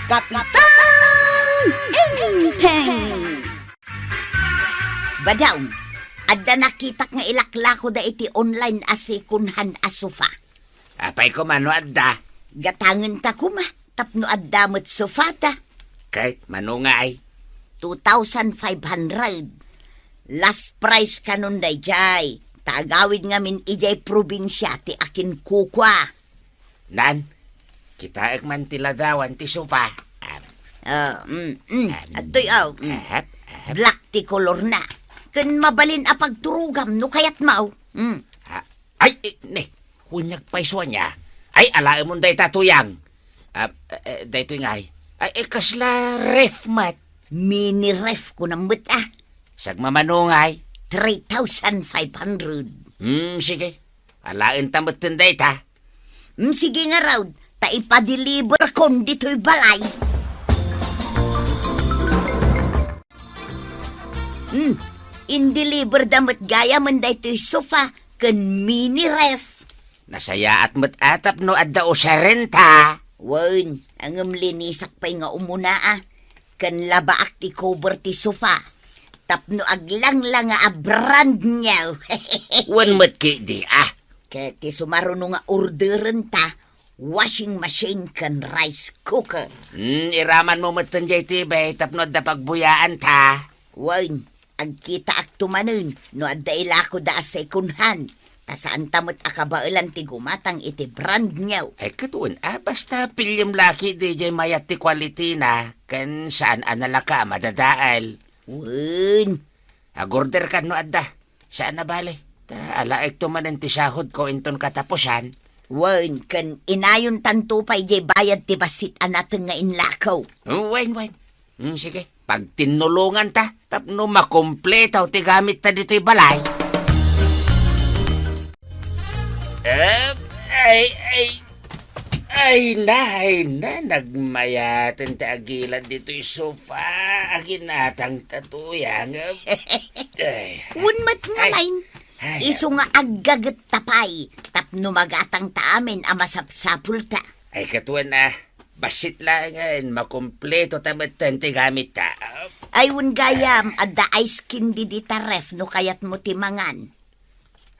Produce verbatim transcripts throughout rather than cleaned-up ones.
Kapitan Enteng! Badaw, adda nakitak nga ilaklakoda iti online a second hand a sofa. Apay koma no adda? Gatangenta koma tapno adda met sofata. Ket mano ngay? Two thousand five hundred. Last price kanon dayjay. Ta agawid ngamin idiay probinsia ti akinkukua. Nan, kitaek man ti ladawan ti sofa. Am. Ah, mm, mm. Am. Adtoy, aw, mm. Ahap, ahap. Black ti kolorna. Ken mabalin a pagturogam no kayatmo. Mm. Ah, ay, eh, ne, wen, agpayso ania. Ay, alaemon dayta, Tuyang. Ah, eh, eh, daytoy ngay. Ay, eh, kasla ref met. Mini ref kunam met, ah. Sagmamano ngay? Three thousand five hundred. Hmm, sige. Alaenta metten dayta. Hmm, sige ngarud, ta ipadeliverkon ditoy balay. Hmm, indeliverda met gayamen daytoy sofa ken mini ref. Nasayaat met a tapno adda usarenta. Wen, ngem linisak pay nga umuna, a. Ken labaak ti cover ti sofa. Tapno aglanglanga a brand new. Wen met ketdi, a. Ket ti sumaruno nga orderenta, washing machine ken rice cooker. Hmm, iramanmo metten jay T V tapno adda pagbuyaanta. Wen, agkitaakto manen no adda ilakoda a second hand, ta saanta met a kabaelan ti gumatang iti brand new. Ay, ket wen, a, basta piliem la ketdi jay mayat ti quality-na, ken saan a nalaka a madadael. Wen. Agorderkan no adda. Saan a bale. Ta alaekto manen ti sahodko inton kataposan. Wen, ken inayontanto pay jay bayad ti bassit a nateng nga inlakaw. Wen, wen. Hmm, sige, pagtinnulonganta tapno makumpleto ti gamitta ditoy balay. Em, ay, ay, ay na, ay na, nagmayaten ti agilad ditoy sofa. Aginatangta, Tuyang. Ay. Wen met nga, ay, main. Ay, isu nga aggagetta pay tapno magatangta amin a masapsapulta. Ay, ket wen, a. Bassit laengen, makumpletota metten ti gamitta. Ay, wen gayam, adda ice candy dita ref no kayatmo ti mangan.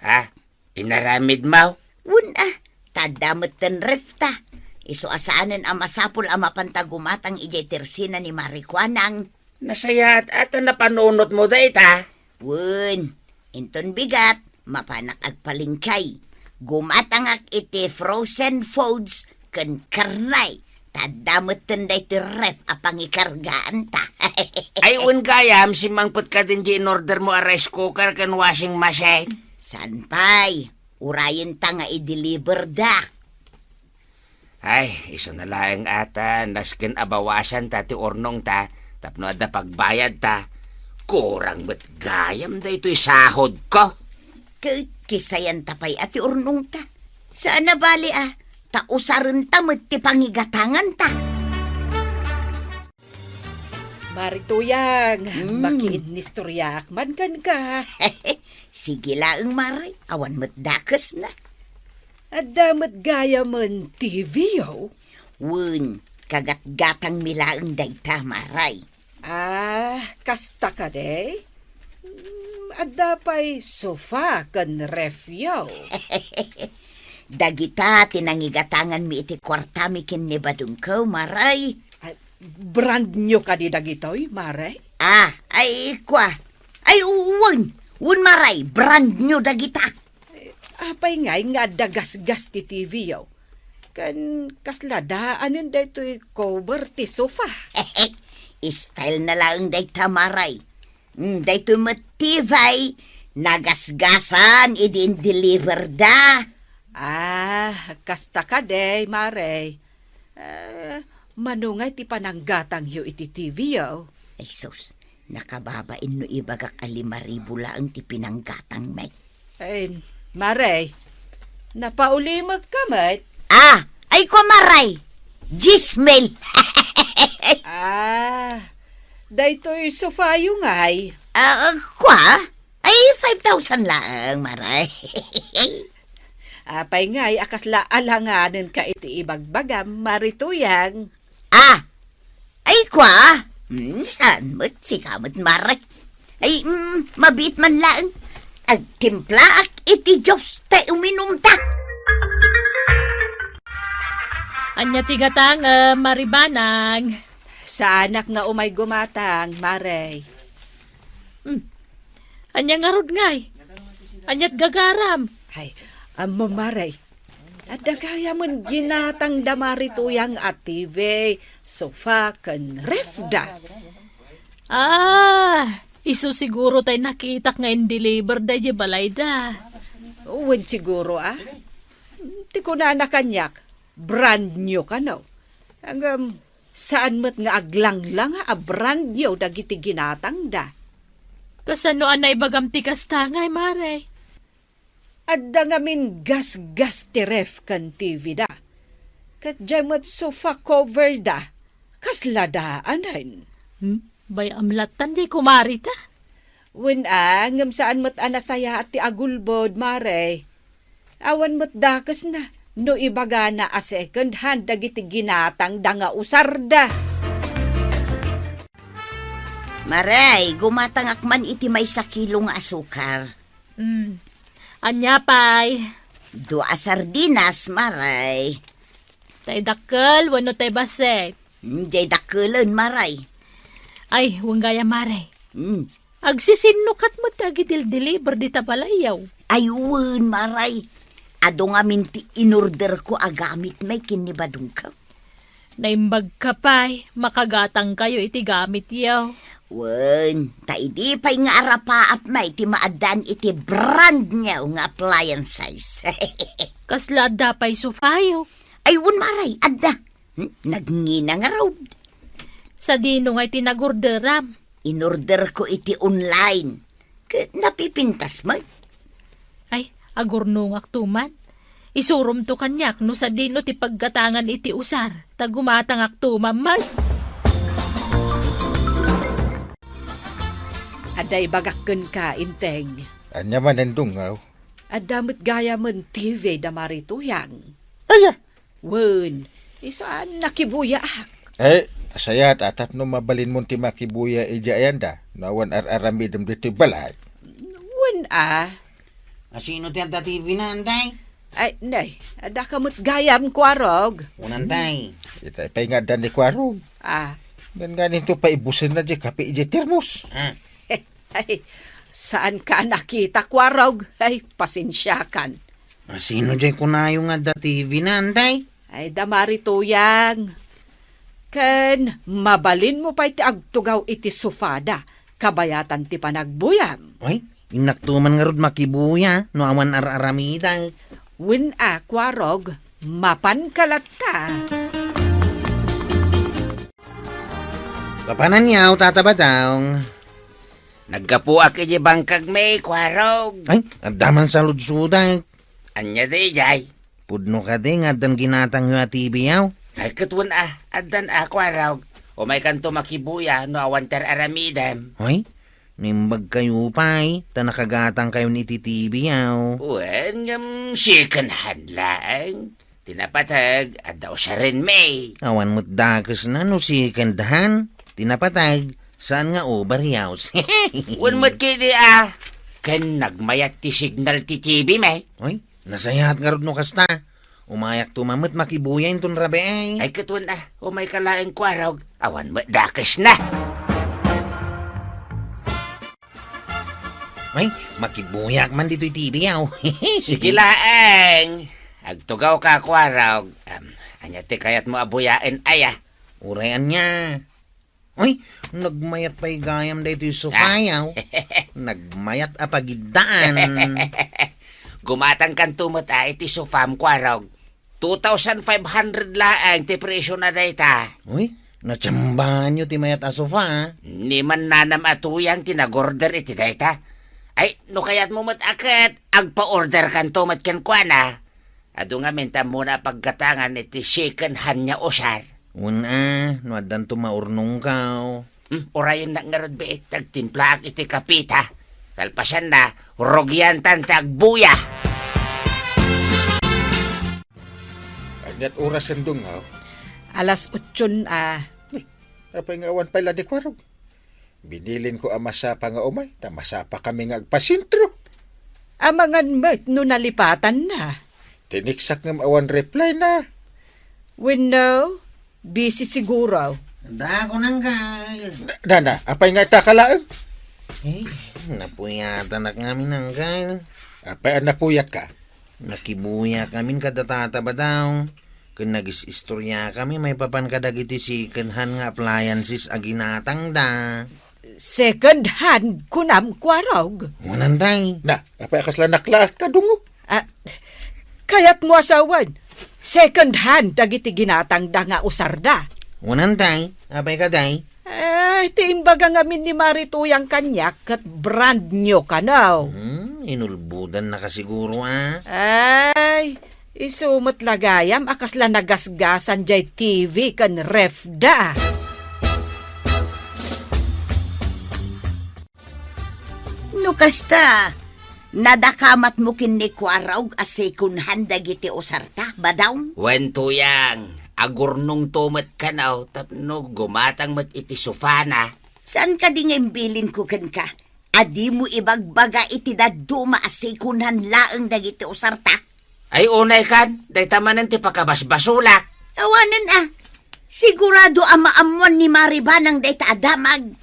Ha? Inaramidmo? Wen, a, ta adda metten refta. Isu a saanen a masapul a mapanta gumatang idiay tersina ni Marikuanang. Nasayaat a ta napanunotmo dayta. Wen, inton bigat, mapanak agpalengke. Gumatangak iti frozen foods ken karne. Ta adda metten daytoy ref a pangikargaanta. Ay, wen gayam, simmangpet kadin jay in-ordermo a rice cooker ken washing machine. Saan pay? Urayenta nga i-deliverda. Ay, isuna laeng a ta nasken a bawasanta ti urnongta tapno adda pagbayadta. Kurang met gayam daytoy sahodko. Ket kisayanta pay a ti urnongta. Saan a bale a, ta usarenta met ti pangigatanganta. Mari Tuyang, mm, makiinnistoriaak man kenka. Sige laeng, Mari, awan met dakesna. Adda met gayamen T V-yo? Wen, kagatgatangmi laeng dayta, Mari. Ah, kasta kadi? Mm, adda pay sofa ken refyo. Dagita ti nangigatanganmi iti kuartami ken ni badengko, Mari. Ay, brand new kadi dagitoy, Mari? Ah, ay, kua. Ay, wen, wen, Mari, brand new dagita. Eh, apay ngay nga adda gasgas ti T V-yo? Ken kasla daanen daytoy cover ti sofa? Style na laeng dayta, Mari. Mm, daytoy met T V, nagasgasan idi in-deliverda. Ah, kasta kadi, Mari. Eh, mano ngay ti pananggatangyo iti T V-yo? Ay sus, nakababain no ibagak a lima ribu laeng ti pinanggatangmi. Ay, Mari, napaulimekka met. Ah, ay kua, Mari, diesmil. Ah, daytoy sofayo ngay? Ah, kua? Ay, five thousand laeng, Mari. Apay ngay a kasla alanganenka iti ibagbagam, Mari Tuyang? Ah, Ay, kua? Hmm, saan met? Sika met, Mare. Ay, mm, mabiit man laeng. Agtimplaak iti juice ta uminumta. Ania ti gatangem, Mare Banang? Saanak nga umay gumatang, Mare. Hmm. Ania ngarud ngay? Aniat gagaram? Ay, ammo, Mare. Adda gayamen ginatang da Mare Tuyang a T V, sofa, ken ref da. Ah, isu siguro tay nakitak nga in-deliver da idiay balayda. Wen siguro, ah. Ti kunana kaniak, brand new kano. Ngem, saan met nga aglanglanga a brand new dagiti ginatang da. Kasano a naibagam ti kasta ngay, Mare? Adda ngamin gasgas ti ref ken T V da. Ket diay met sofa cover da. Kasla daanen. Hmm? Bay-am lattan diay kumari ta? Wen a, ngem saan met a nasayaat ti agulbod, Mare. Awan met dakesna no ibagana a second hand dagiti ginatang da nga usar da. Mare, gumatangak man iti maysa kilo nga asukar. Mm. Ania pay? Dua a sardinas, Mare. Tay dakkel wenno tay bassit? Mm, diay dakkelen, Mare. Ay, wen gayam, Mare. Mm. Agsisinnukat met ti agidildiliber dita balayyo. Ay, wen, Mare. Adu ngamin ti inorderko a gamit met ken ni badongko. Naimbagka pay, makagatangkayo iti gamityo. Wen, ta idi pay nga arapaap met ti maaddaan iti brand new nga appliances. Kasla adda pay sofayo? Ay, wen, Mare, adda. Hmm, nagngina ngarud. Sadino ngay ti nagorderam? Inorderko iti online. Ket napipintas met. Ay, agurnongakto man. Isuromto kaniak no sadino ti paggatangan iti usar, ta gumatangakto man met. Adda ibagak kenka, Enteng. Ania manen, Dungaw? Adda met gayamen T V da Mare Tuyang. Aya, Wen, isu a nakibuyaak. Eh, nasayaat a tapno mabalinmon ti makibuya idiay ayanda, no awan ar-aramidem ditoy balay. Wen a. Asino ti adda T V na, Antay? Ay, nay, adda ka met gayam, Kuarog. Wen, Antay. Itay pay nga adda ni Kuarog. Ah. Ngannganinto paibusenna diay kape idiay termos. Ah. Ay, saanka a nakita, Kuarog? Ay, pasensiakan. Asino diay kunayo nga adda T V na, Antay? Ay, da Mare Tuyang. Ken mabalinmo pay ti agtugaw iti sofada, kabayatan ti panagbuyam. Ay, innakto man ngarud makibuya no awan ar-aramidek. Wen a, Kuarog, mapanka latta. Papananyaw, Tata Badong. Naggapuak idiay bangkagmi, Kuarog. Ay, adda man saludsodak. Ania daydiay? Pudno kadi nga addan ginatangyo a T V, aw? Ay, ket wen a, addan a, Kuarog. Umaykanto makibuya no awan ti ar-aramidem. Ay, naimbagkayo pay, ta nakagatangkayon iti T V, aw? Wen, ngem second hand laeng. Ti napateg, adda usaren, may. Awan met dakesna no second hand. Ti napateg, saan nga overuse. Wen met ketdi a. Ken nagmayat ti signal ti T V, may. Oy, nasayaat ngarud no kasta. Umayakto man met makibuya inton rabii. Ay, ket wen a, umayka laeng, Kuarog. Awan met dakesna. Ay, makibuyak man ditoy T V, aw. Sige laeng. Agtugawka, Kuarog. Am, ania ti kayatmo a buyaen, aya? Uray ania. Ay, nagmayat pay gayam daytoy sofa, Ah. aw. Nagmayat a pagiddaan. Gumatangkanto met a iti sofam, Kuarog. Two thousand five hundred laeng ti presyo na dayta. Uy, natsambaanyo ti mayat a sofa, a? Ni mannanam a Tuyang ti nag-order iti dayta. Ay, no kayatmo met a ket, agpa-orderkanto met kenkuana. Adu ngamin ta ammona a paggatangan iti second hand nga usar. Wen a, no addanto maurnongkaw. Hmm, urayennak ngarud, biit, agtimplaak iti kape ta. Kalpasanna, rugiantan ti agbuya. Aniat orasen, Dong, aw? Alas otson a. Apay nga awan pay la ni Kuarog? Binilinko a masapa nga umay, ta masapakami nga agpasentro. Amangan met no nalipatanna. Tineksak ngem awan reply na. Wenno, busy siguro. Da, kunanggal. Da, da, apay nga ita ka laeng? Eh, napuyatan ak ngamin, anggal. Apay a napuyat ka? Nakibuyak amin kada tata Badaw. Ken nagis-istorya kami maipapan kadagiti second hand nga appliances a ginatangda. Second hand, kunam, Kuarog? Wen, tay. Na, apay a kasla naklaat ka, Dungo? Ah, kayatmo a sawen, second hand dagiti ginatangda nga usarda. Wen, tay. Apay kadi? Ay, ti imbaga ngamin ni Mari Tuyang kaniak ket brand new kano. Hmm, inulbodannaka siguro, a. Ay, isu met la gayam a kasla nagasgasan jay T V ken ref da. No kasta, nadakamatmo ken ni Kuarog a second hand dagiti usarta, Badaw? Wen, Tuyang, agurnongto met kano tapno gumatang met iti sofana. Saan kadi nga imbilinko kenka a dimo ibagbaga iti dadduma a second hand laeng dagiti usarta? Ay, unay kan, dayta manen ti pakabasbasolak. Awanen a. Sigurado a maammuan ni Mari Banang dayta a damag.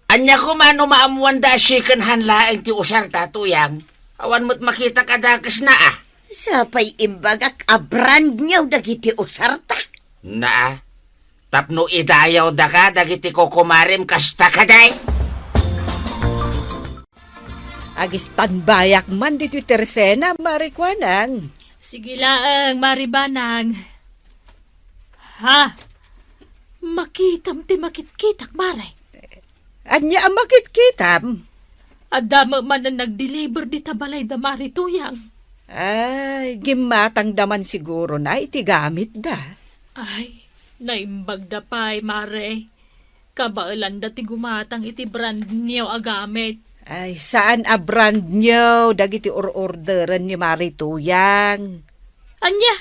Ania koma no maammuanda a second hand laeng ti usarta, Tuyang? Awan met makitak a dakesna, a. Sapay imbagak a brand new dagiti usarta. Na, a. Tapno idayawdaka dagiti kokomarem kasta kadi? Agistanbayak man ditoy tersena, Mari Kuanang. Sige laeng, Mari Banang. Ha? Makitam ti makitkitak, Mare. Ania a makitkitam? Adda met manen nagdeliver dita balay da Mari Tuyang. Ay, gimmatangda man siguro na iti gamitda. Ay, naimbagda pay, Mare. Kabaelanda ti gumatang iti brand new a gamit. Ay, saan a brand new dagiti or-orderen ni Mari Tuyang. Ania?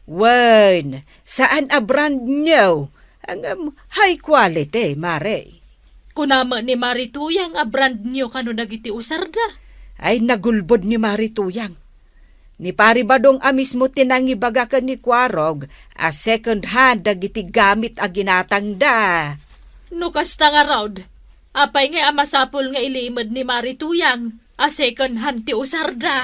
Wen, saan a brand new. Ngem high quality, Mare. Kuna met ni Mari Tuyang a brand new kano dagiti usarda. Ay, nagulbod ni Mari Tuyang. Ni Pari Badong a mismo ti nangibaga ken ni Kuarog a second hand dagiti gamit a ginatangda. No kasta ngarud, apay ngay a masapul nga ilimed ni Mari Tuyang a second hand ti usarda?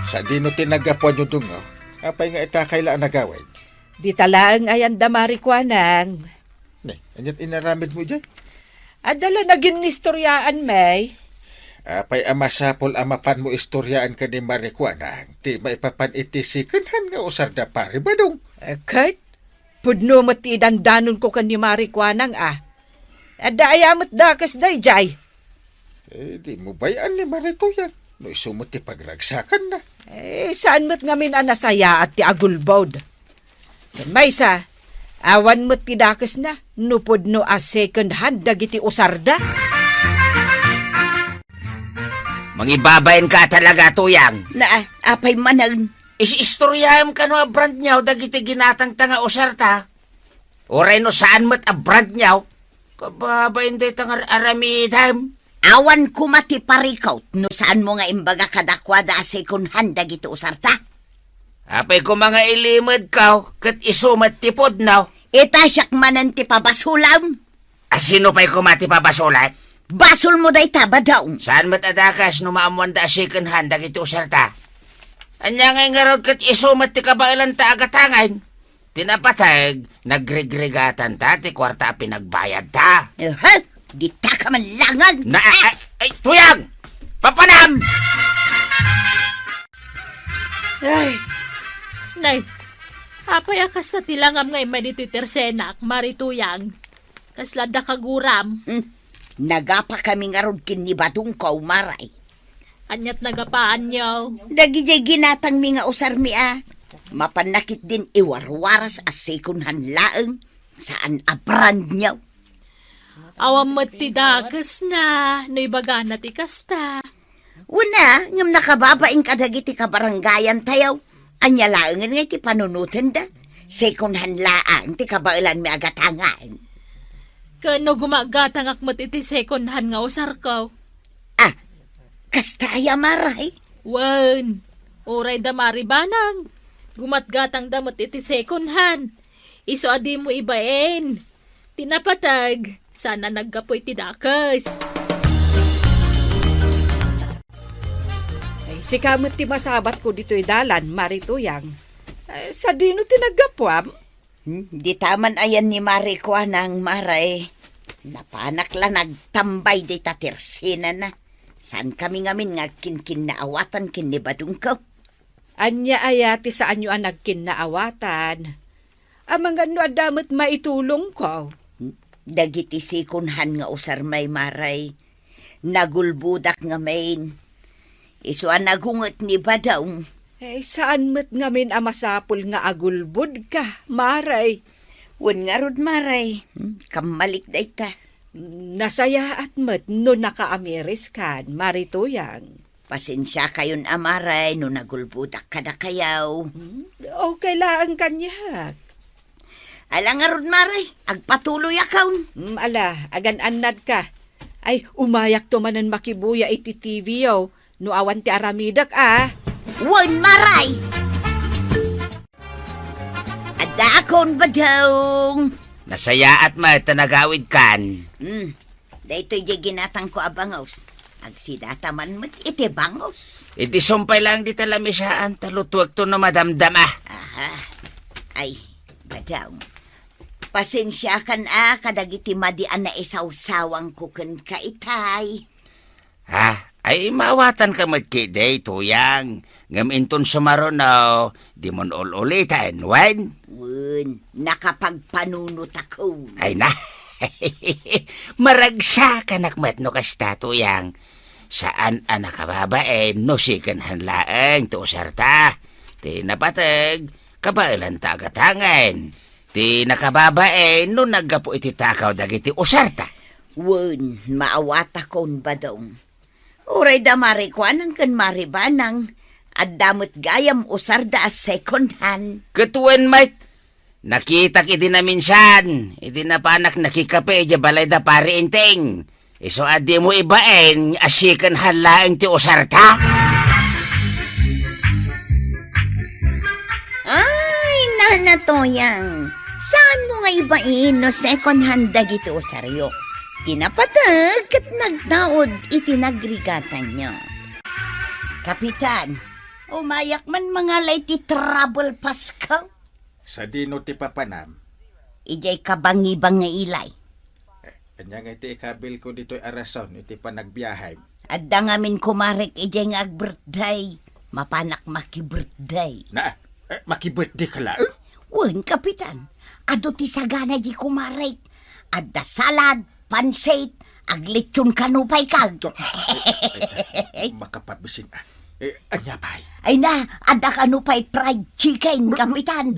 Sadino ti naggapuanyo, Dungo? Apay nga ita kayla a nagawid? Dita laeng ayan da Mari Kuanang. Ne, aniat inaramidmo idiay? Adda la naginnistoryaan, May. Apay a masapul a mapanmo istoriaan ken ni Mari Kuanang ti maipapan iti second hand nga usar da Pari Badong? Eh, ket, pudno met ti idandanonko ken ni Mari Kuanang, a. Adda aya met dakes daydiay? Eh, dimo bay-an ni Mari Tuyang no isu met ti pagragsakanna. Eh, saan met ngamin a nasayaat ti agulbod? Ken maysa, awan met ti dakesna no pudno a second hand dagiti usarda. Mangibabain ka talaga, Tuyang. Na, apay manen? Is-istoryaem kano a brand new dagiti ginatangta nga usarta? Uray no saan met a brand new, kababain dayta nga ar-, aramidem. Awan koma ti parikut no saanmo nga imbaga kadakuada a second hand dagiti usarta. Apay koma nga ilimedko ket isu met ti pudno. Ita siak manen ti pabasolem. A sino pay koma ti pabasolek? Basolmo dayta, Badong. Saan met a dakes no maammoanda a second hand dagiti usarta? Ania ngay ngarud ket isu met ti kabaelanta a gatangen? Ti napateg, nagregregatanta ti kuarta a pinagbayadta. Ehe, dita ka man langen. Na, ay, ay, Tuyang! Papanam! Ay. Nay, apay a kasta ti langam nga immay ditoy tersenak, Mari Tuyang? Kasla adda kaguram? Hmm. Nagapakami ngarud ken ni Badongko, Mari. Aniat nagapaanyo? Dagidiay ginatangmi nga usarmi a. Mapanna ketdin iwarwaras a second hand laeng, saan a brand new. Awan met ti dakesna, no ibagana ti kasta. Una, ngem nakababain kadagiti kabarangayantayo. Ania laengen nga iti panunotenda? Second hand laeng ti kabaelanmi a gatangan. Ken no gumagatangak met iti second hand nga usarko? Ah, kasta aya, Maray? Wen, uray da Mari Banang. Gumatgatangda met iti second hand. Isu a dimo ibain. Ti napateg, saan a naggapu iti dakes. Ay, sika met ti masabatko ditoy dalan, Mari Tuyang. Ay, sadino ti naggapuam? Hmm, dita man ayan ni Mari kuanang, Maray. Napanak la nagtambay dita tersenana. Saan kami ngamin nga agkinkinnaawatan ken ni Badongko? Ania aya ti saanyo a nagkinnaawatan? Amangan no adda met maitulongko. Dagiti second hand nga usarmi, Maray. Nagulbodak ngamin. Isu a nagunget ni Badong. Eh, saan met ngamin a masapul nga agulbodka, Maray? Wen ngarud, Maray. Hmm, kammalik dayta. Nasayaat met no nakaamiriskan, Mari Tuyang. Pasensiakayon a, Maray, no nagulbodak kadakayo. Hmm, okay laeng kaniak. Ala ngarud, Maray, agpatuloyakon. Hmm, ala, agan-annadka. Ay, umayakto manen makibuya iti T V yo, no awan ti aramidek, a. Wen, Maray! Addaakon, Badong. Nasayaat met ta nagawidkan. Hmm. Daytoy diay ginatangko a bangus. Agsidata man met iti bangus. Iti sumpay laeng dita lamisaan ta lutuekto no madamdama. Aha. Ay, Badong. Pasensiakan a kadagiti madi a naisawsawangko kenka itay. Ha? Ay, maawatanka met ketdi, Tuyang. Ngem inton sumaruno, dimon ul-uliten, wen? Wen, nakapagpanunotakon. Ay na. Maragsakanak met no kasta, Tuyang. Saan a nakababain no second hand laeng ti usarta. Ti napateg, kabaelanta a gatangen. Ti nakababain no naggapu iti takaw dagiti usarta. Wen, maawatakon, Badong. Uray da Mari Kuanang ken Mari Banang, adda met gayam usarda a second hand. Ket wen met, nakitak idi naminsan, idi napanak nakikape idiay balay da Pari Enteng. Isu a dimo ibaen a second hand laeng ti usarta? Ay, Nana Toyang, saanmo nga ibaen no second hand dagiti usaryo? Ti napateg ket nagtaud iti nagrigatanyo. Kapitan, umayak man mangala iti travel pass ko. Sadino ti papanam? Idiay kabangibang nga ilay. Eh, ania nga iti ikabilko ditoy a rason iti panagbiahem? Adda ngamin kumarek idiay nga ag-birthday. Mapanak maki-birthday. Na, eh, maki-birthday ka laeng? Wen, Kapitan. Adu ti sagana di kumarek. Adda salad, pansit, aglechon kano pay kag. Makapabisin, ah. Eh, ania pay? Ay na, adda kano pay fried chicken, Kapitan.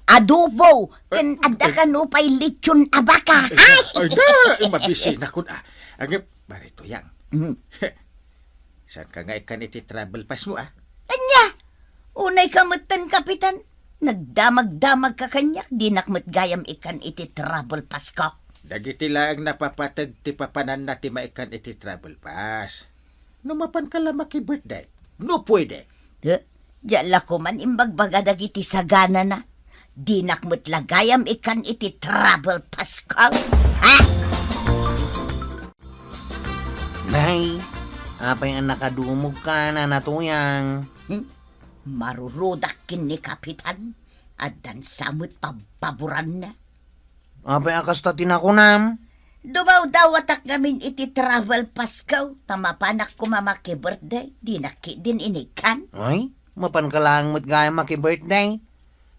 Adobo, ken adda kano pay lechon a baka. Ay, ay, na, eh, mabisin ako na. Ang, Mari Tuyang. Mm. Saan ka nga ikkan iti travel pass mo, ah? Ania? Unay ka metten, Kapitan. Nagdamagdamag ka kaniak, dinak met gayam ikkan iti travel pass ko. Dagiti laeng napapateg ti papananna ti maikkan iti travel pass. No mapan ka la maki-birthday, no pwede. Eh, diak la koman imbagbaga dagiti saganana. Dinak met la gayam ikkan iti travel pass ko. Ha? Nay, apay a nakadumogka, Nana Tuyang? Hmm? Marurudak ken ni Kapitan. Addan sa met pabpaburanna. Apay a kasta ti nakunam? Dumawdawatak ngamin iti travel pass ko, ta mapanak koma maki-birthday, dinak ketdin inikkan. Ay, mapan ka laeng met gayam maki-birthday.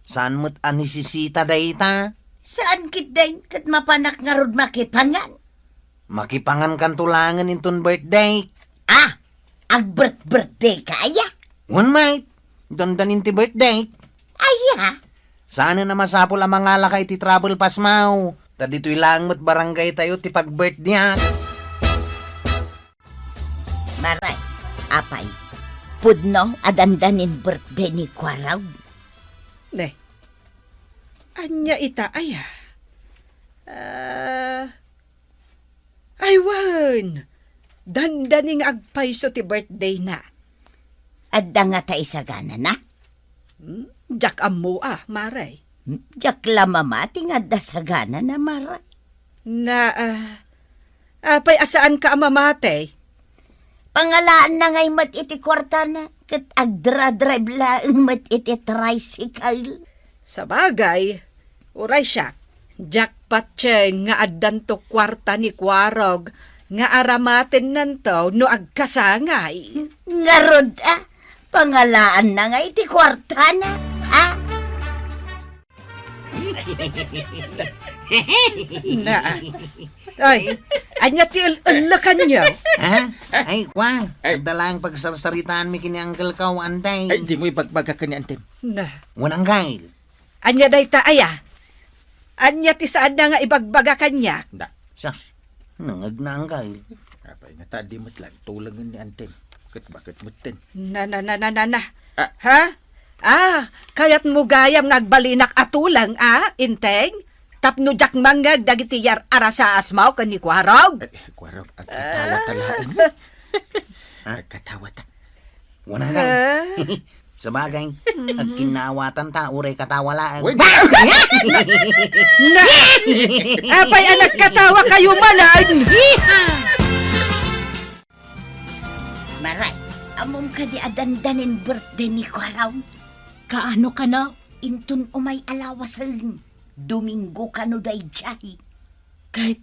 Saan met a nisisita dayta? Saan ketdin, ket mapanak ngarud makipangan. Makipangan kanto laengen inton birthday. Ah, agbirth-birthday ka aya? Wen, mait. Dandanin ti birthday. Aya? Saanen a masapul a mangalaka iti travel pass mo. Ta ditoy laeng met barangay tayo ti pag-birthday-ak. Maray, apay, pudno a dandanin birthday ni Kuarog? Ne, Ania ita aya? Ah, ay wen, dandani nga agpayso ti birthday na. Adda ngata isagana na? Hmm, diak ammo a, Mare. Hmm, diak la mamati nga adda sagana na, Mare. Na, ah, apay a saanka a mamati? Pangalaanna ngay met iti kuartana, ket agdra-drive laeng met iti tricycle. Sabagay, uray siak, diak patien nga addanto kuarta ni Kuarog nga aramatennanto no agkasangay. Ngarud, ah, pangalaanna ngay iti kuartana, ah? Na. Ay, ania ti el-, ellekanyo? Ha? Ay, kwa, Ay. Adda laeng pagsarsaritaanmi ken ni Uncle ko, Antay. Ay, dimo ibagbaga ken ni Antem. Na. Wen, Uncle. Ania dayta aya? Ania ti saanna nga ibagbaga kaniak? Da. Sus, nangegna, Uncle. Apay ngata, di met la agtulengen ni Antem. Ket baket metten. Na, na, na, na, na, na. Ah. Ha? Ah, kayatmo gayam nga agbalinak a tuleng, a, Enteng? Tapno diak mangngeg dagiti yar-arasaasmo ken ni Kuarog? Eh, Kuarog, agkatawa ta laeng. Ah? Agkatawa ta. Wen, Uncle. Ah? Sabagay, agkinnaawatan ta, uray katawa laeng. Wen. Na, apay a nagkatawa kayo manen? Maray, ammom kadi a dandanin birthday ni Kuarog? Kaano kano? Inton umay a lawasen, Domingo kano daydiay. Ket,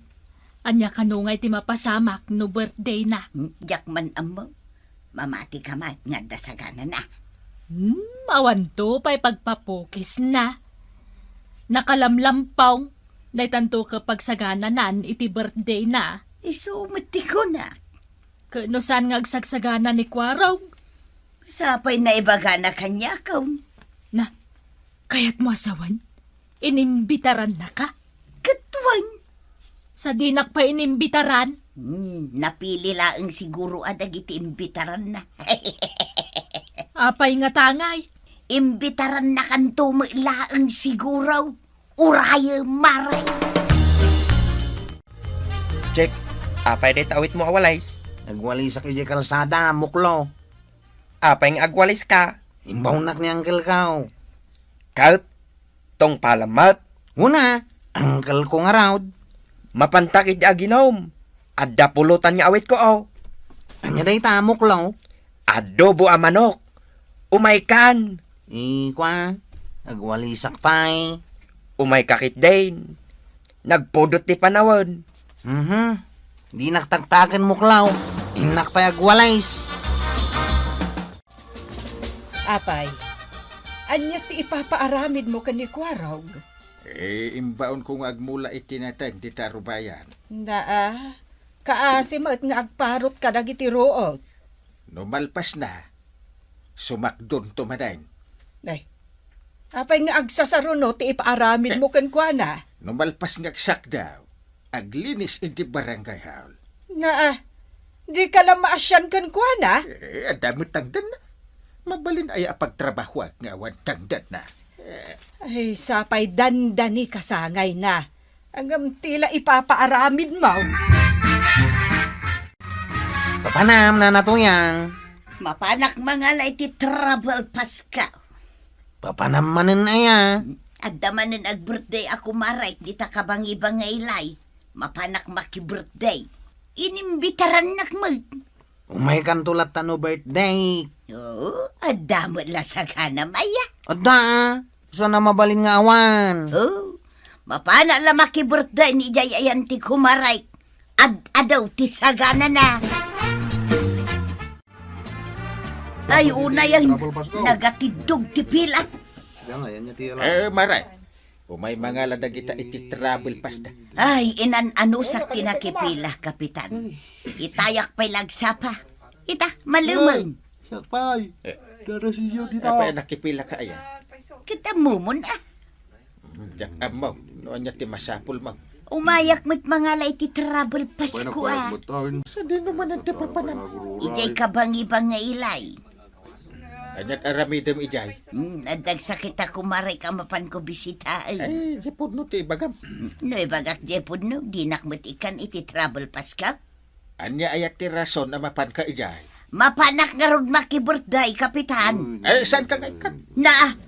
ania kano ngay ti mapasamak no birthday na? Hmm, diak man ammo. Mamati ka met nga adda sagana na. Hmm, awanto pay pagpapukisna. Nakalamlampong, daytanto ket pagsagananan iti birthday na. Isu met ti kunak. Ket no saan nga agsagsagana ni Kuarog? Sapay naibagana kaniak, um. Na, kayatmo a sawen? Inimbitarannaka? Ket wen. Sa dinak pay inimbitaran? Hmm, napili laeng siguro a dagiti imbitaranna. Apay ngata ngay? Imbitarannakanto met laeng siguro. Uray, Mare. Jeff, apay dayta awitmo a walis? Nagwalisak idiay kalsada, muklo. Apay nga agwaliska? Imbawnak ni Uncle ko. Ket, tungpalem met? Una, Uncle ko ngarud. Mapantak iti aginom. Adda pulutan nga awitko, o. Ania dayta, muklo? Adobo a manok. Umaykan. Ikua, agwalisak pay. Umayka ketdin. Nagpudot ti panawen. Mhm. Dinak taktaken, muklo. Innak pay agwalis. Apay, ania ti ipapaaramidmo ken ni Kuarog? Eh, imbaonko nga agmula iti nateng dita rubayan. Naa, kaasi met nga agparot kadagiti ruot. No malpasna, sumakdonto manen. Ay, apay nga agsasaruno ti ipaaramidmo kenkuana? Eh, no malpas nga agsakdaw, aglinis iti barangay hall. Naa, dika la maasian kenkuana? Eh, adda met tangdanna. Mabalin aya a pagtrabahoak nga awan tangdanna? Eh. Ay, sapay dandani kasangayna. Ngem ti la ipapaaramidmo. Papanam, Nana Tuyang. Mapanak mangala iti travel pass ko. Papanam manen aya? Adda manen ag-birthday a kumarek dita kabangibangaylay. Mapanak maki-birthday. Inimbitarannak met. Umaykanto latta no birthday. Oo, adda met la saganam aya. Adda, ah. Saan a mabalin nga awan? Oh, mapana la maki-birthday ni jay ayan ti kumarek. Ad-adaw ti saganana. Ay, unay ang nagatiddog ti pila. Yan nga, yan nga ti alam. Eh, Mare, umay mangala dagita iti travel pass da. Ay, inan-anusak ti nakipila, Kapitan. Itayak pay lagsapa. Ita, malumaw. Siak pay. Eh. Dara siyo dita. Apay nakipila ka aya? Kita mumon, ah. Diak ammo no ania ti masapulmo. Umayak met mangala iti travel pass ko, ah. Sadino manen ti papanam? Ijay kabangibangaylay. Ania't aramidem idiay? Hmm, adda agsakit a kumaray ka mapanko bisitaen. Ay, diay pudno ti ibagam. No ibagak diay pudno, dinak met ikkan iti travel passka? Ania aya ti rason a mapanka idiay? Mapanak ngarud maki-birthday, Kapitan. Ay, saanka nga ikkan? Na,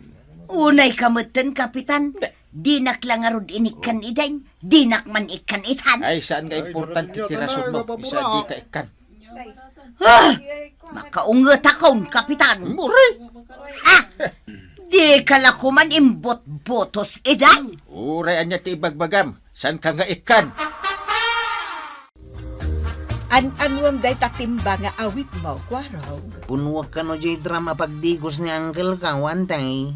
unayka metten, Kapitan. Hindi. Dinak la ngarud inikkan idiay, dinak man ikkan itan. Ay, saan nga importante ti rason mo? Isa dika ikkan. Ah! Makaungetakon, Kapitan. Uray! Ah! Dika la koman imbutbutos idiay? Uray, ania ti ibagbagam? Saanka nga ikkan? An-anuem dayta timba nga awitmo, Kuarog? Punnuek kano diay drum a pagdigos ni Uncle Kao, Antay.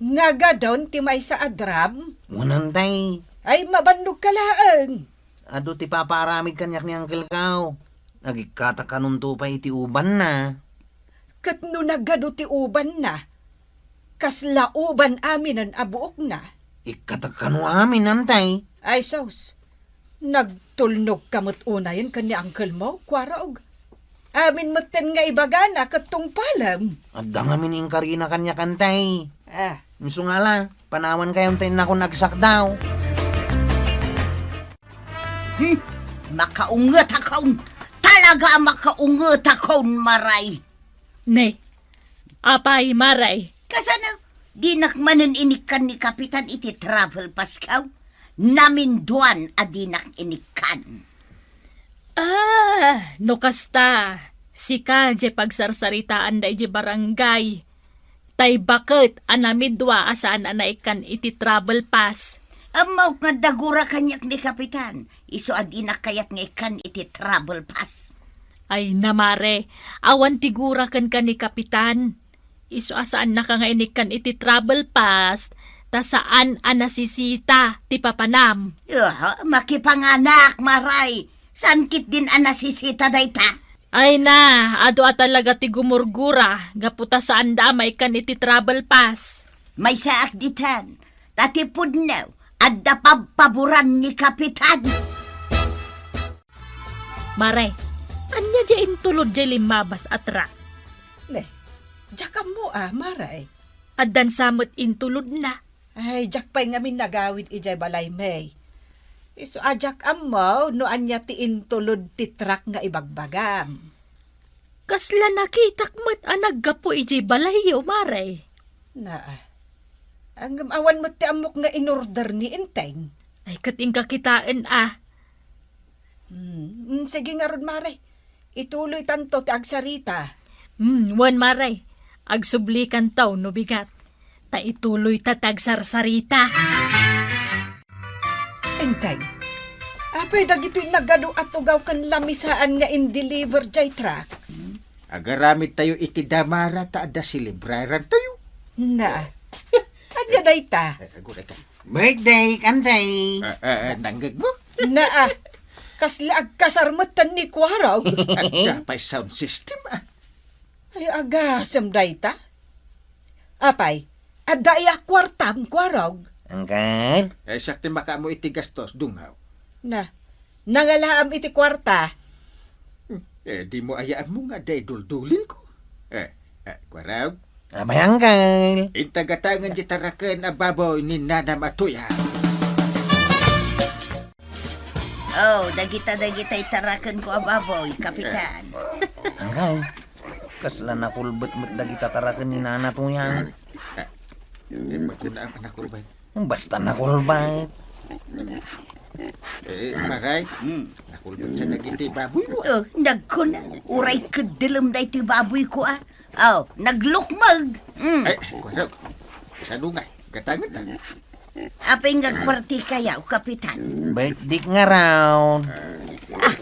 Nagadon ti maysa a drum? Wen, Antay. Ay, mabannogka laeng. Adu ti papaaramid kaniak ni Uncle Kao. Agikkatak kanonto pay iti ubanna. Ket no nagadu ti ubanna, kasla uban aminen a buokna? Ikkatak kano amin, Antay. Ay sus, nagtulnogka met unayen ken ni uncle mo, Kuarog. Amin metten nga ibagana ket tungpalem. Adda ngamin inkarina kaniak, Antay. Ah. Isu nga la, panawankayo ta innakon agsakdaw. Hmm, makaungetakon. Talaga a makaungetakon, Maray. Ne, apay, Maray? Kasano? Dinak manen inikkan ni Kapitan iti travel passkaw? Naminduan a dinak inikkan. Ah, no kasta, sika diay pagsarsaritaan daydiay barangay. Tay baket a namidua a saan a naikkan iti travel pass. Ammok nga adda gura kaniak ni Kapitan, isu a dinak kayat nga ikkan iti travel pass. Ay na, Mare, awan ti gura kenka ni Kapitan. Isu a saannaka nga inikkan iti travel pass, ta saan a nasisita ti papanam. Aha, makipanganak, Maray. Saan ketdin a nasisita dayta? Ay na, adu a talaga ti gumurgura, gapu ta saanda a maikkan iti travel pass. Maysaak ditan, ta ti pudno, adda pabpaboran ni Kapitan. Mare, ania diay intulod diay limmabas a truck? Ne, diak ammo a, Mare. Addan sa met intulodna. Ay, diak pay ngamin nagawid idiay balay, May. Isu a diak ammo no ania ti intulod ti truck nga ibagbagam. Kasla nakitak met a naggapu idiay balayyo, Mare. Naa. Ngem awan met ti ammok nga inorder ni Enteng. Ay, ket inka kitaen a. Hmm, mm, sige ngarud, Mare. Ituloytanto ti agsarita. Hmm, wen, Mare. Agsublikanto no bigat. Ta ituloyta ti agsarsarita. Enteng, apay dagitoy nagadu a tugaw ken lamisaan nga in-deliver diay truck? Agaramidtayo iti damara ta adda selebrarantayo. Na. Ania dayta? Eh, aguray ka. Birthday, Kantay. Ah, ah, ah, nanggeg mo? Naa, kasla agkasar metten ni Kuarog. Adda pay sound system, ah. Ay, agasem dayta. Apay, adda aya kuartam, Kuarog? Angkel? Eh, siak ti makaammo iti gastos, dungaw. Na, nangalaam iti kuarta. Hmm, eh, dimo aya ammo nga adda iduldulin ko. Eh, eh, Kuarog? Abay, Angkel. Intagatangan di taraken a baboy ni Nanam a Tuya. Oh, dagita, dagita itaraken ko a baboy, Kapitan. Angkel, kasla nakulbet met dagita taraken ni Nana Tuya. Eh, eh, magdala ang nakulbet. Basta nakulbet. Eh, Maray, hmm, nakulbet sa dagiti baboy mo, ah. Oh, nagkuna, uray keddilem daytoy baboy ko, ah. Oh, naglukmeg. Mm. Ay, Kuarog. Sano nga? Gatangen ta. Apay nga agparti kayo, Kapitan? Birthday nga raw. Ah,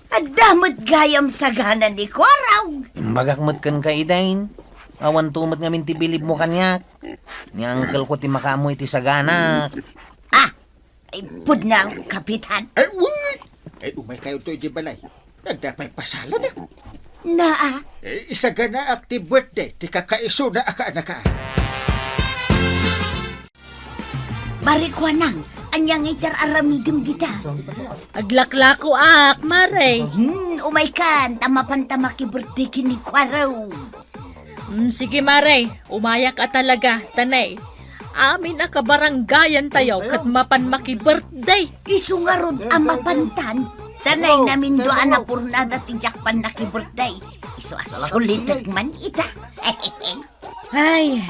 adda met gayam sagana ni Kuarog. Imbagak met kenka, Idain. Awan to met ngamin ti bilib mo kaniak. Ni uncle ko ti makaammo iti sagana. Ah, ay, pudno, Kapitan. Ay, uy! Ay, umay kayo to iti balay. Adda pay pasalan, ah. Naa. Eh, isaganaak ti birthday ti kakaisuna a kaanaka. Mare Kuanang, ania nga iti ar-aramidem dita? Aglaklakoak, Mare. Hmm, umay kan, ta mapanta maki-birthday ken ni Kuarog. Mm, sige, Mare, umayak a talaga, tanay. Amin a kabarangayan tayo ket mapan maki-birthday. Isu ngarud a mapantan, tanay, namin dua a napurnada ti diak pannaki-birthday. Isu a sulitek man ita. Ay,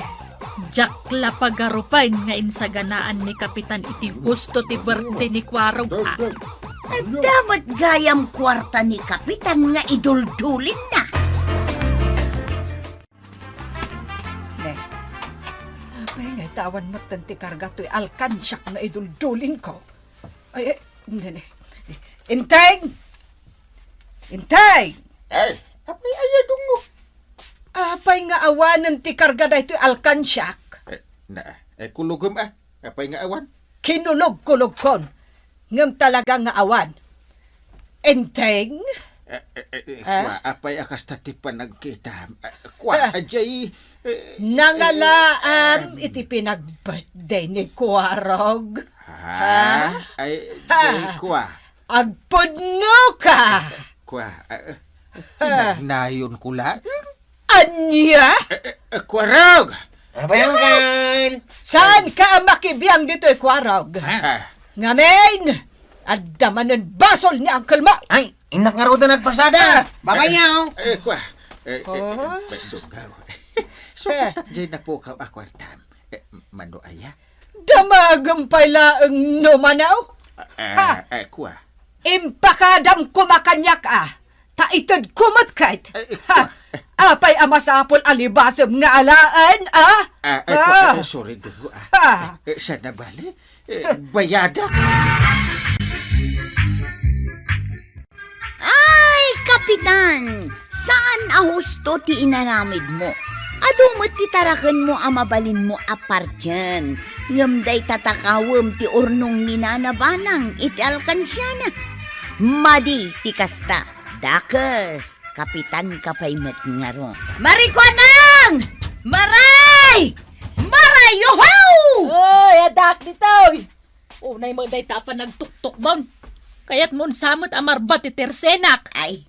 diak la pagarupen nga insaganaan ni Kapitan iti husto ti birthday ni Kuarog, a. Adda met gayam kuarta ni Kapitan nga iduldulinna. Ne, apay nga ita awan metten ti karga toy alkansiak nga iduldulinko? Ay, ay, ne, ne. Inteng! Inteng! Ay, apay aya dungo? Apay nga awanen ti karga daytoy alkansiak? Eh, na, eh, kulogem, ah. Apay nga awan? Kinulog-kulogkon. Ngem talaga nga awan. Enteng? Eh, eh, eh, eh, Ah? Kua, apay a kasta ti panagkitam? Eh, kua, Ah. ajay, eh, Nangalaam eh, iti pinag-birthday ni Kuarog. Ha? Ha? Ay, Ha? Jay, kua. Agpudno ka! Kua, eh, eh, Ah. Pinagnayon ko laeng. Ania? Eh, eh, eh, Kuarog! Apay, Uncle? Saan ka a makibiang ditoy, Kuarog? Ah. Ngamin, adda manen basol ni uncle mo. Ay, innak ngarud a nagpasada. Ah. Babayaw. Eh, kua. Eh, eh, eh, Oh. Dunggaw. Sukat jay napukaw a kuartam. Eh, mano aya? Damagem pay laeng no manaw. Eh, Ha? Eh, kua. Impakadam koma kaniak, a. Ta itedko met ket. Ay, Ha? Apay a masapul a libasem nga alaen, a? Ah, ay, Ah. Sorry, Guro, ah. Ha? Eh, sana bale, eh, bayadak. Ay, Kapitan! Saan a husto ti inaramid mo? Adu met ti taraken mo a mabalin mo a partien. Ngem dayta takawem ti urnong ni Nana Banang iti alkansiana. Madi ti kasta. Dakes, kapitan ka pay met ngarud. Marikuanang! Maray! Maray! Yoho! Oy, addak ditoy! Unay met dayta a panagtuktukmon. Kayatmon sa met a marba ti tersenak. Ay,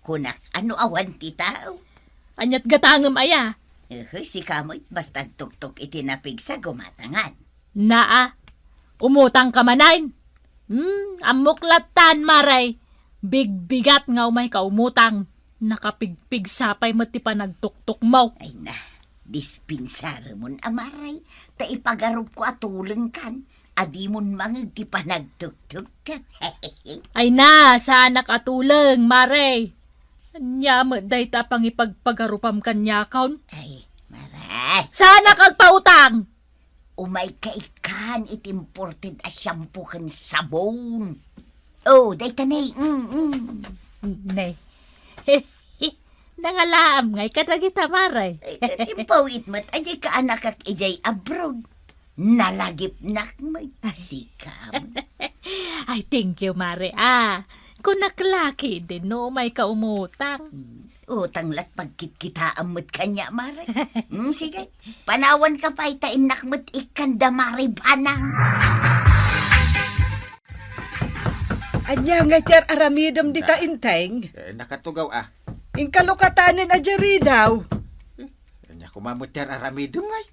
kunak, ano awan ti tao? Aniat gatangem aya? Uhu, sika met, basta agtuktok iti napigsa, gumatangan. Naa, umutang ka manen? Hmm, ammok lattan, Maray. Bigbigat nga umay ka umutang. Nakapigpigsa pay met ti panagtuktok mo. Ay na, dispensaremon a Maray, ta ipagarupko a tulengkan, a dimon mangeg ti panagtuktok. Ay na, saanak a tuleng, Maray. Ania met dayta a pangipagpagarupam kaniakon? Ay, Maray. Saanak agpautang! Umayka ikkan iti imported a shampoo ken sabon. Oh, dayta ne, mm, mm. Ne. Nangalaam ngay kadagita, Maray. Eh, eh, impawit met, ajay kaanakak idiay abroad. Nalagipnak met, sikam. Ay, thank you, Mare. Ah, kunak la ketdin no umayka umutang. Hmm. Utang la't pagkitkitaam met kaniak, Mare. Hmm, sige. Panawanka pay ta innak met ikkan da Mare Banang. Ania ngay ti ar-aramidem dita, Inteng? Eh, nakatugaw, ah. Inkalukatanen a jaridaw. Ania koma met ti ar-aramidem, ngay?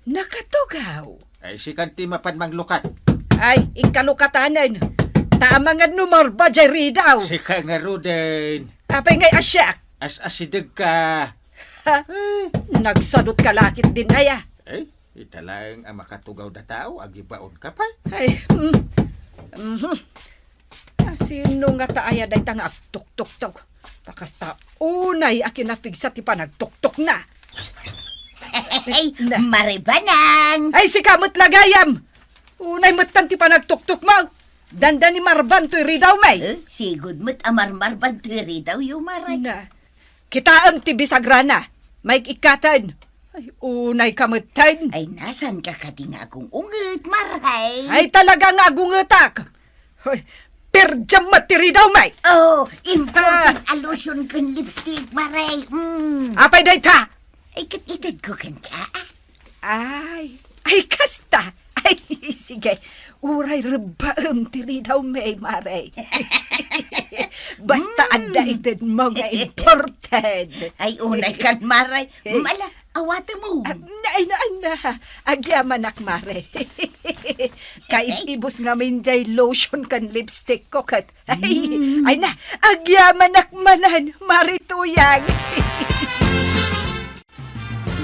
Nakatugaw. Ay, sikan ti mapan manglukat. Ay, inkalukatanen. Ta amangan no marba jay ridaw. Sika ngaruden. Apay ngay a siak? As-asideg ka. Ha? Eh. Nagsadot ka la ketdin aya. Eh, ita laeng a makatugaw da tao, agibaon ka pay. Ay, mm. Mhm. Asino ngata aya dayta nga agtuktuktok? Ta kasta unay a kinapigsa ti panagtuktokna. Ay, Na. Mare Banang! Ay, sika met la gayam! Unay metten ti panagtuktokmo. Dandani marban toy ridawmi. Eh, sigud met a marmarban toy ridawyo, Mare. Na. Kitaem ti bisagrana. Maik-ikkaten. Ay, unay ka metten. Ay, nasanka kadi nga agung-unget, Maray? Ay, talaga nga agungetak. Hoy, perdiam met ti ridawmi. Oh, imported Ah. a lotion ken lipstick, Maray. Mm. Apay dayta? Ay, ket itedko kenka, ah. Ay, ay, kasta. Ay, sige. Uray rebbaem ti ridawmi, Mare. Basta Mm. adda itedmo nga imported. Ay, unay kan, Mare. Mala, awatem. Ah, na, ay, na, ay, na. Agyamanak, Mare. Kaibibus ngamin jay lotion ken lipstick ko ket. Ay, ay na, agyamanak manen, Mare Tuyang.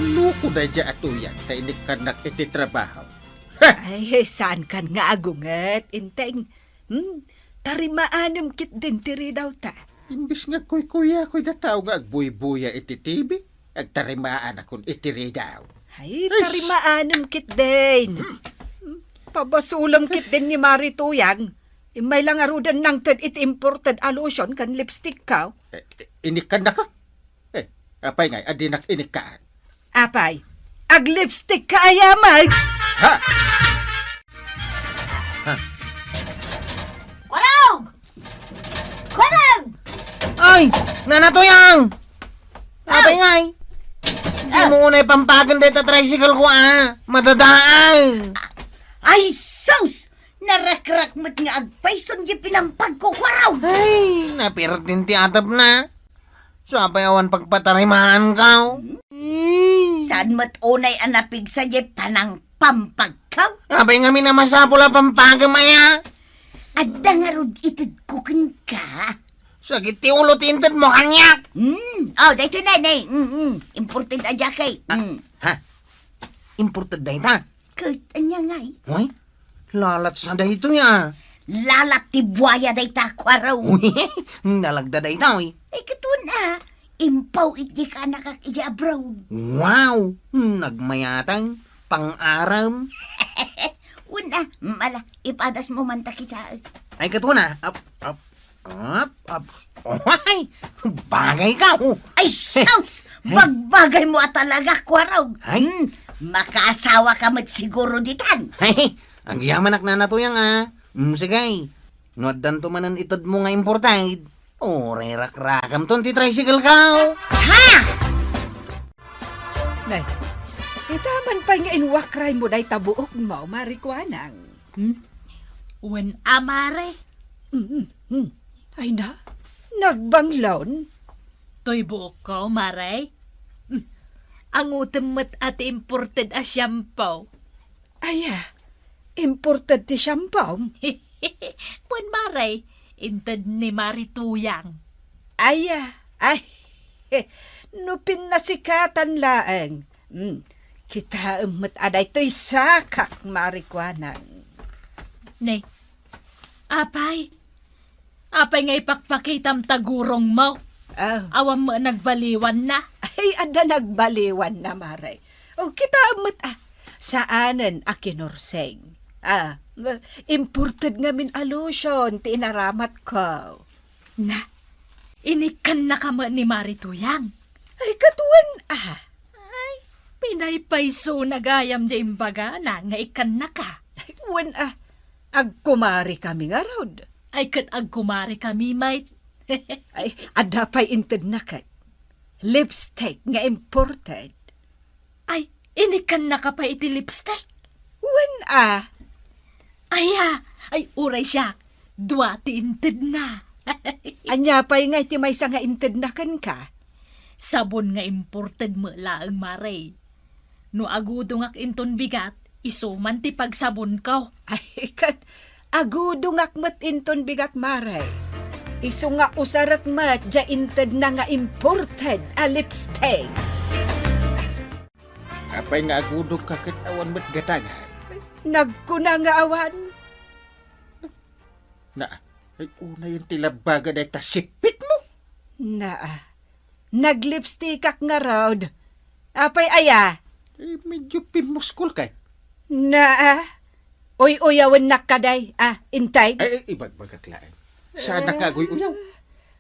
Loko daydiay a Tuyang ta inikkannak iti trabaho. Ay, saankan nga agunget, Enteng. Hmm, tarimaanem ketdin ti ridawta. Imbes nga kuykuyakoy da tao nga agbuybuya iti T V, agtarimaanakon iti ridaw. Ay, tarimaanem ketdin. Hmm, pabasolem ketdin ni Mare Tuyang. Immay la ngaruden nangted iti imported a lotion ken lipstick ko. Eh, eh, inikkannaka? Eh, apay ngay a dinak inikkan? Apay, aglipstick ka aya met? Ha? Ha? Kuarog! Kuarog! Ay, Nana Tuyang! Apay ngay? Di mo unay pampagen dayta tricycle ko, a. Madadaay. Ay, sus! Narakrak met nga agpayson di pinampag ko, Kuarog! Ay, napirtin ti atapna. Sa apay awan pagpatarimaanko? Hmm? Saan met unay a napigsa diay panangpampagko? Apay ngamin a masapul a pampagem aya? Adda ngarud itedko kenka. Sakit ti ulo ti intedmo kaniak. Hmm. Oh, daytoy, Nene. Hmm, hmm. Imported a jacket. Ah, hmm. Ha? Imported dayta? Ket ania ngay? Uy, lalatsa daytoy, a. Lalat ti buaya dayta, Kuarog. Uy, nalagda daytoy. Ay, ket wen a, impaw iti kaanakak iti abroad. Wow! Nagmayatang pang-aram. Wen a, mala, ipadasmo man ta kita. Ay, ket wen a, ap, ap, Ap, ap, oy, bagayka, oh. Ay, sus! Bagbagaymo a talaga, Kuarog. Ay. Hmm, makaasawaka met siguro ditan. Ay, agyamanak, Nana Tuyang, a. Hmm, sige. No addanto manen itedmo nga imported, uray rakrakamton ti tricycle ko. Ha? Nay, ita man pay nga inwakraymo dayta buokmo, Mare Kuanang. Hmm? Wen a, Mare. Mm, mm. Ay na, nagbanglon. Toy buokko, Mare. Hmm. Angutem met a ti imported a shampoo. Aya, imported ti shampoo? Wen, Mare, inted ni Mare Tuyang. Aya, ay, no pinnasikatan laeng. Hmm, kitaem met a daytoy sakak, Mare Kuanang. Ne, apay, apay nga ipakpakitam ta gurongmo? Ah. Awan met nagbaliwanna? Ay, adda nagbaliwanna, Mare. O, kitaem met a, saanen a kinurseng. Ah, imported ngamin a lotion ti inaramatko. Na, inikkannaka met ni Mare Tuyang? Ay, ket wen a. Ay, pinaypaysona gayam diay imbagana nga ikkannaka. Ay, wen a, agkumarikami ngarud. Ay, ket agkumarikami met. Ay, adda pay intedna ket. Lipstick nga imported. Ay, inikkannaka pay iti lipstick? Wen a. Aya, ay, uray siak, dua ti intedna. Ania pay ngay ti maysa nga intedna kenka? Sabon nga imported met laeng, Mare. No agudongak inton bigat, isu man ti pagsabonko. Ay, ket agudongak met inton bigat, Mare. Isu nga usarek met diay intedna nga imported a lipstick. Apay nga agudongka ket awan met gatangan? Nagkuna nga awan. Na, ay, unayen ti labbaga dayta sippitmo. Naa, naglipstickak ngarud. Apay aya? Eh, medyo pimmuskol ka. Naa, uy-uyawennak kadi, a, Enteng. Ay, ay, ibagbagak laeng. Saanak nga aguy-uyaw?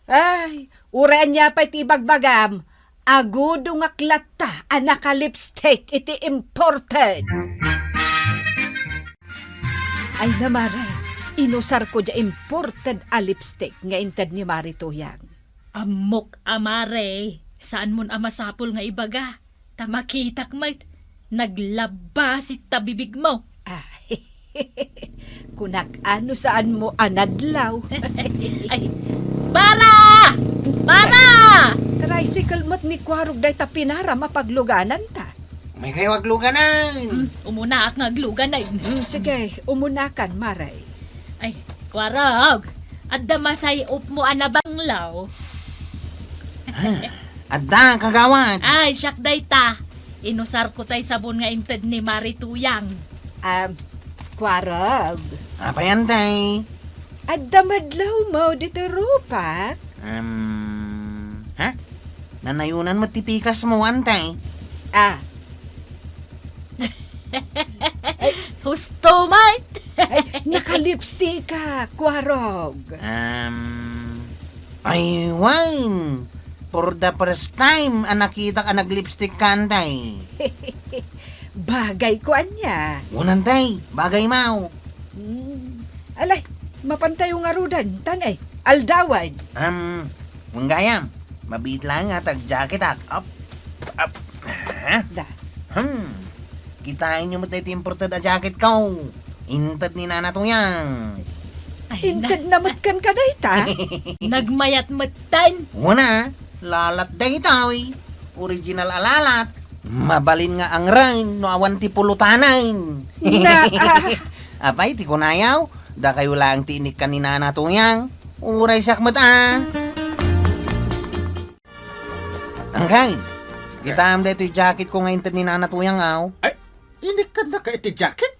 Ay, uray ania pay ti ibagbagam, agudongak latta a nakalipstick iti imported. Ay na, Mare, inusarko diay imported a lipstick nga inted ni Mare Tuyang. Ammok a, Mare, saanmon a masapul nga ibaga. Ta makitak met, naglabbas ita bibigmo. Ah, kunak a no saanmo a nadlaw. Ay, Mare! Mare! Tricycle met ni Kuarog dayta pinaram a paglugananta. May kayo agluganan. Hmm, umunaak nga agluganan. Hmm, sige, umunakan, Maray. Ay, Kuarog, adda masay-opmo a nabanglaw. Ah, adda, kagawad. Ay, siak dayta. Inusarko tay sabon nga inted ni Mari Tuyang. Um, Kuarog. Apay, Antay? Adda madlawmo ditoy rupak? Um, ha? Nanayonan met ti pikasmo, Antay. Ah. Husto met. Ay, nakalipsticka, Kuarog. Um, ay, wen. For the first time a nakitak a naglipstick ka, Antay. Bagay ko ania. Wen, Antay, bagay maw. Hmm. Alay, mapantayo ngaruden, tan, eh, aldawan. Um, wen gayam, mabiit laeng nga tag-jacketak. Up, up. Ha? Da. Hmm. Kitaenyo met daytoy imported a jacket ko. Inted ni Nana Tuyang. Ay, na- Inted na met kenka dayta? Nagmayat metten. Wen a, lalat daytoy. Original a lalat. Mabalin nga angren no awan ti pulutanna. Na, ah. Apay, ti kunayo, dakayo laeng ti inikkan ni Nana Tuyang. Uray siak met a. Angkel, kitaem daytoy jacket ko nga inted ni Nana Tuyang, aw. Ay, inikkannaka iti jacket?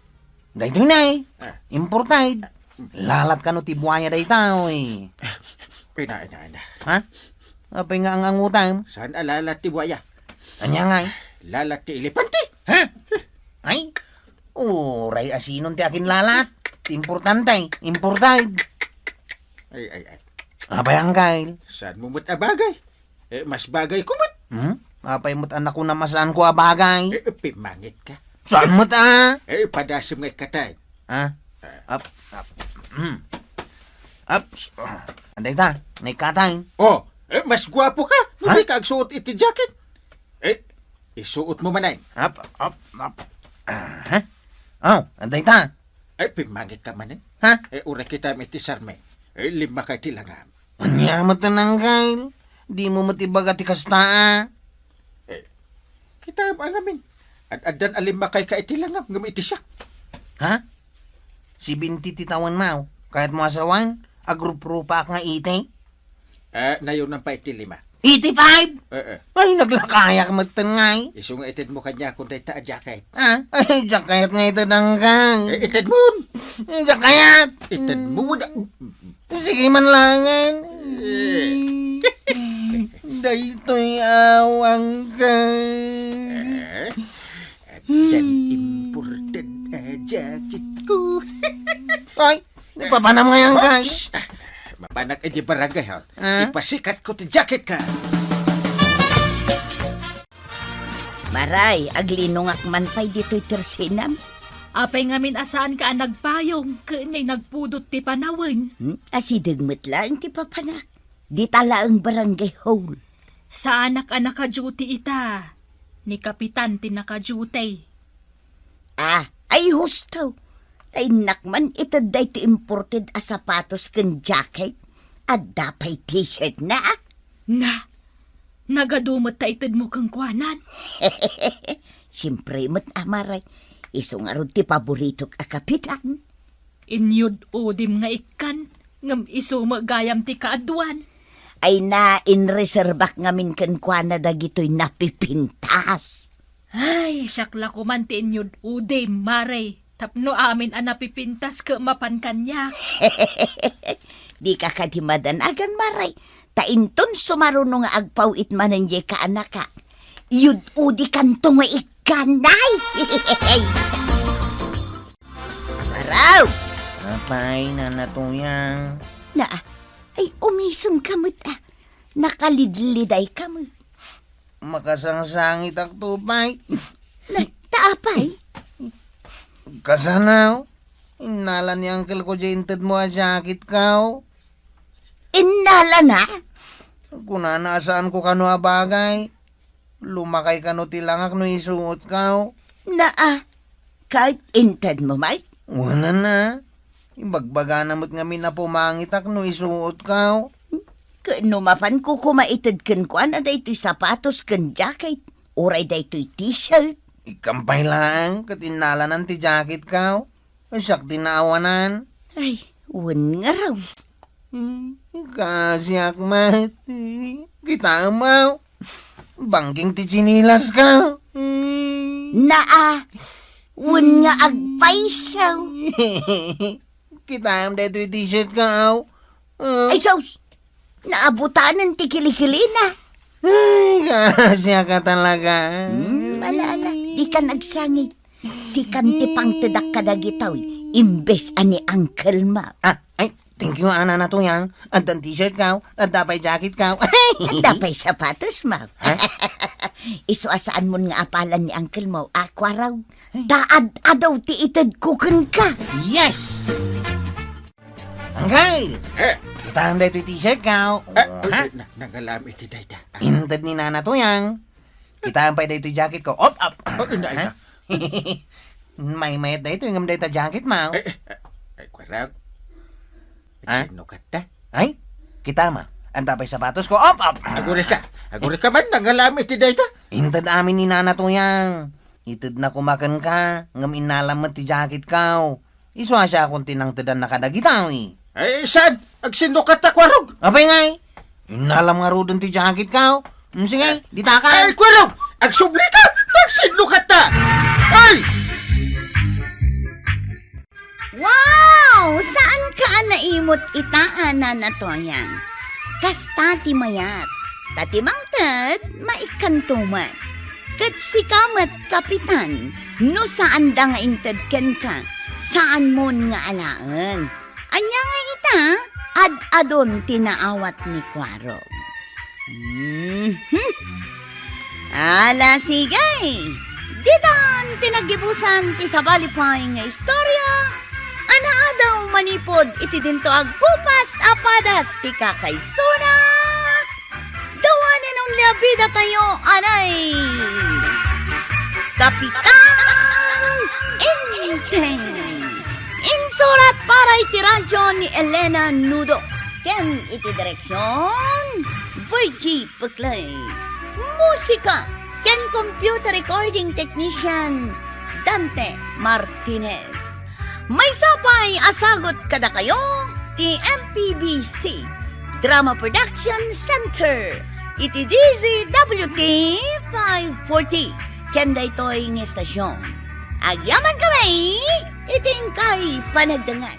Daytoy, Nay. Ah. Imported. Lalat kano ti buaya daytoy. Ina, ina, ina. Ha? Apay nga ang-angutam? Saan a lalat ti buaya? Ania ngay? Lalat ti elepante. Ha? Ay? Uray asinon ti akin lalat? Ti importante, imported. Ay, ay, ay. Apay, Angkel? Saan mo met a bagay? Eh, mas bagay ko met. Hmm? Apay met anak ko na masaan ko a bagay? Eh, pimangit ka. Saan met a? Eh, padasem nga ikkatan. Ha? Up, up. Hmm. Up. Anday ta, may katay. Oh, eh, mas guwapo ka. Ha? Hindi ka agsuot iti jacket. Eh, isuot mo manen. Up, up, up. Ah, ha? Oh, anday ta. Eh, pimangit ka manen. Ha? Eh, uray kita iti sarme. Eh, limmakay ti langam. Ania met, Angkel? Dimo met ibaga ti kasta a. Eh, kitaem a ngamin. Ad-addan a limmakay ka iti langam ngem iti siak. Ha? Seventy ti tawen, maw. Kayat mo a sawen, agruprupaak nga eighty? Eh, nayonan pa iti lima. Eighty-five? Eh, eh. Ay, naglakayak metten ngay. Isu nga ited mo kaniakon dayta a jacket. Ah, ay, jacket nga ited, Angkel. Eh, ited mo. Jacket. Ited mo da. Sige man langen. Eh. Daytoy awang ka. Eh? Addan imported a jacket ko. Ay, ipapanam ngay, Angkel. Oops. Ah, mapanak iti barangay hall. Ah? Ipasikat ko ti jacket ka. Maray, aglinongak man pay ditoy tersinam. Apay ngamin a saanka a nagpayong, ken nagpudot ti panawen? Hmm? Asideg met laeng ti papanak. Dita laeng barangay hall. Saanak a naka-duty ita. Ni Kapitan ti naka-duty. Ah, ay husto. Ta innak man ited daytoy imported a sapatos ken jacket. Adda pay t-shirt na. Na, nagadu met ta ited mo kenkuanan. Siempre met a, Maray. Isu ngarud ti paboritok a kapitan. Inyud-udim nga ikkan, ngem isu met gayam ti kaaduan. Ay na, inreserbak ngamin kenkuana dagitoy napipintas. Ay, siak la koman ti inyud-udim, Maray. Tapno amin a napipintas ket mapan kaniak. Dika kadi madanagan, Maray. Ta inton sumaruno nga agpaw-it manen diay kaanakak, iyud-udikanto nga ikkan, ay! Maraw! Apay, Nana Tuyang. Na, ay, umisemka met a. Nakalidlidayka met. Makasangsangit ak to pay. Na, ta apay? Kasano? Innala ni uncle ko diay inted mo a jacket ko. Innalana? Kunana a saan ko kano a bagay. Lumakay kano ti langak no isuot ko. Naa, ket inted mo met? Wen a. Ibagbagana met ngamin a pumangitak no isuot ko. No mapanko koma ited kenkuana daytoy sapatos ken jacket, uray daytoy t-shirt. Ikkan pay laeng ket innalanan ti jacket, kaw. Siak ti naawanan. Ay, wen ngarud. Hmm, kasiak met. Kitaem, aw. Bangking ti tsinilaska. Hmm. Naa, wen nga agpayso. Kitaem daytoy t-shirtka, aw. Ah. Ay, sus! Naabutanen ti kilikilina. Ay, kasiaka talaga. Hmm, ala, ala. Dikan agsangit. Sikan ti pangtedak kadagitoy, imbes a ni Uncle Mao. Ah, ay, thank you, a, Nana Tuyang. Addan t-shirtko, adda pay jacketko. Adda pay sapatosmo. Ha? Isu a saanmon nga apalan ni Uncle Mao, a, Kuarog. Ay. Ta ad-adu ti itedko kenka. Yes! Uncle! Eh? Kitaem daytoy t-shirtko. Eh, ha? Eh, na-, nangalam iti dayta. Inted ni Nana Tuyang. Kitaem pay daytoy jacketko. Op, op. Oh, inda, ha? Inda. Maymayat daytoy ngem dayta jacketmo. Eh, eh, eh, Kuarog. Ha? Sino kata? Ay, kitaem. Adda pay sapatosmo. Op, op. Agurika. Agurika man, nangalam iti dayta. Inted amin ni Nana Tuyang. Itedna koma kenka, ngem innalam met ti jacketko. Isu a siakon ti nangtedanna kadagitoy. Ay, saan? Agsinnukattak, Kuarog? Apay ngay? Innalam ngaruden ti jacketko. Mm, sige, ay, ditakan. Ay, Kuarog! Agsublika! Agsinnukattak! Ay! Wow! Saanka a naimut ita, a, Nana Tuyang? Kasta ti mayat. Ta ti mangted, maikkanto met. Ket sika met, Kapitan, no saanda nga inted kenka, saanmon nga alaen. Ania nga ita, ad-adun ti naawat ni Kuarog. Mhm. Ala, sige. Ditan ti naggibusan ti sabali pay nga istorya a naadaw manipud iti dinto agkupas a padas ti kakaisuna. The one and only a bidatayo, anay, Kapitan Enteng. Insurat para iti radyo ni Elena Nudo ken iti direksion, Virgie Peclay. Musika ken computer recording technician, Dante Martinez. Maysa pay a sagut kadakayo ti M P B C Drama Production Center iti D Z W T five forty ken daytoy nga estasion. Agyamankami iti inkay panagdangan.